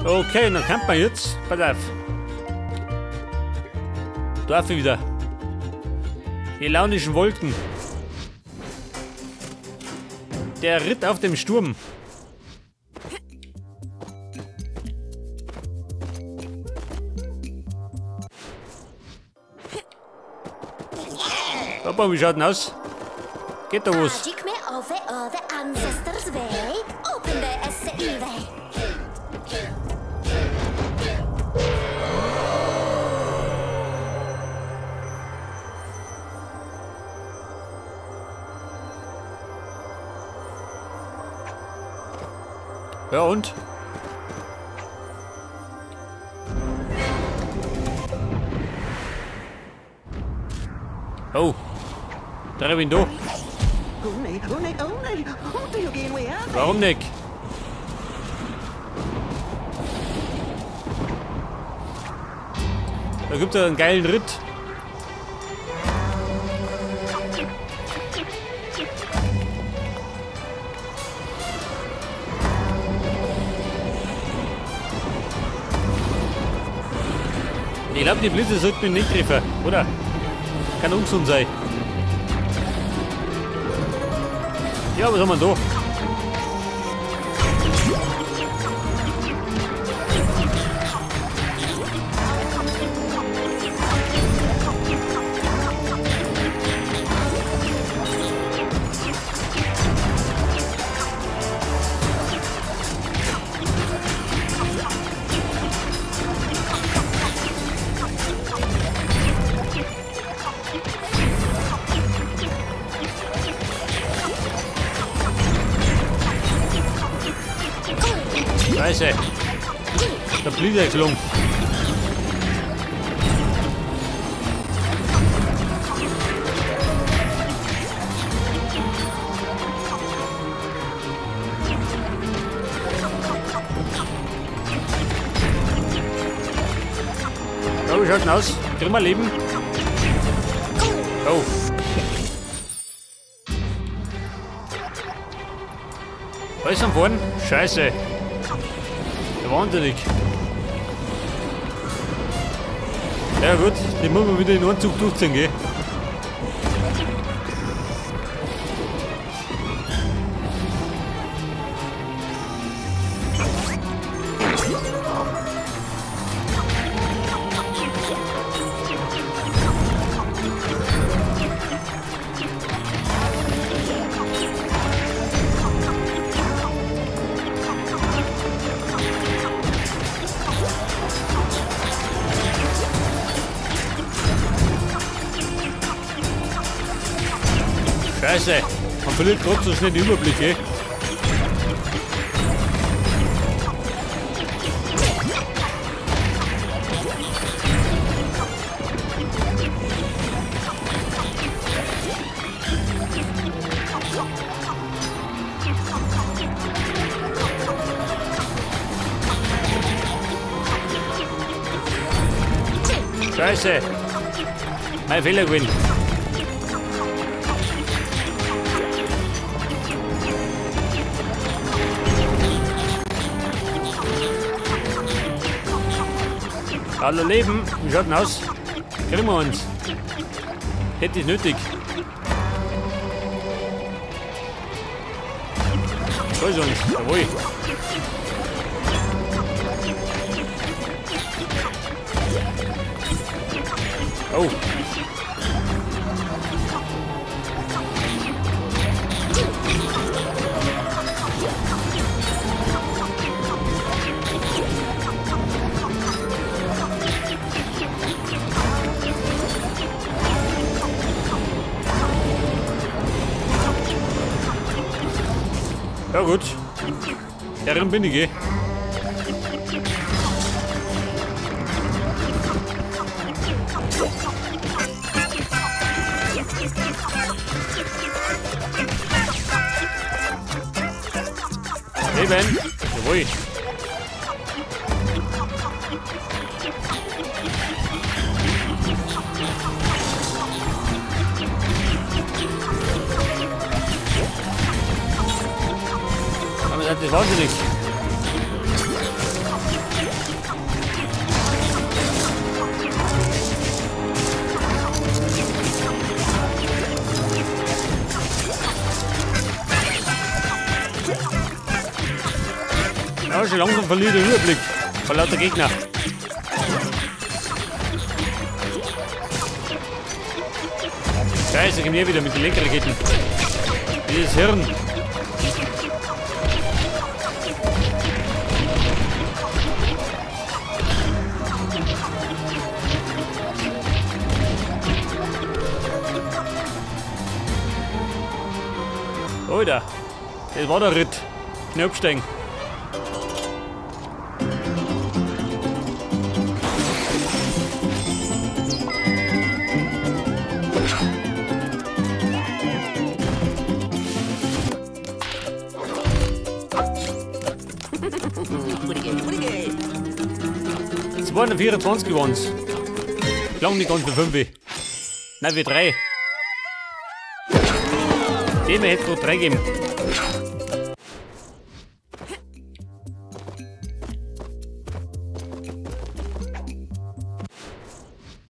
Okay, dann kommt man jetzt. Pass auf. Darf ich wieder. Die launischen Wolken. Der Ritt auf dem Sturm. Papa, wie schaut denn aus? Geht da was? Ja und? Oh. Da bin ich da. Warum nicht? Da gibt es einen geilen Ritt. Ich glaube, die Blitze sollten mich nicht treffen, oder? Kann ungesund sein. Ja, was haben wir denn da? Scheiße. Der Blitz ist geflogen. Ja, wie schaut denn aus? Kriegen wir Leben? Oh. Alles am Fahren? Scheiße. Wahnsinnig. Ja gut, den muss man wieder in einen Zug durchziehen, gell? Scheiße, man verliert gerade so schnell den Überblick, ey. Scheiße, mein Fehler gewesen. Alle leben, wie schaut denn aus? Kriegen wir uns. Hätte ich nötig. Da ist uns, jawohl. Oh. Ja gut, darin bin ich, eh. Leben! Jawohl! Das ist wahnsinnig. Ja, schon langsam verliert den Überblick. Vor lauter Gegner. Scheiße, komm hier wieder mit den Lenkraketen. Dieses Hirn. Alter, das war der Ritt. Schnell absteigen. Es waren 24 waren's. Lang nicht ganz für 5. Nein, für 3. Dem hätte es 3 gegeben.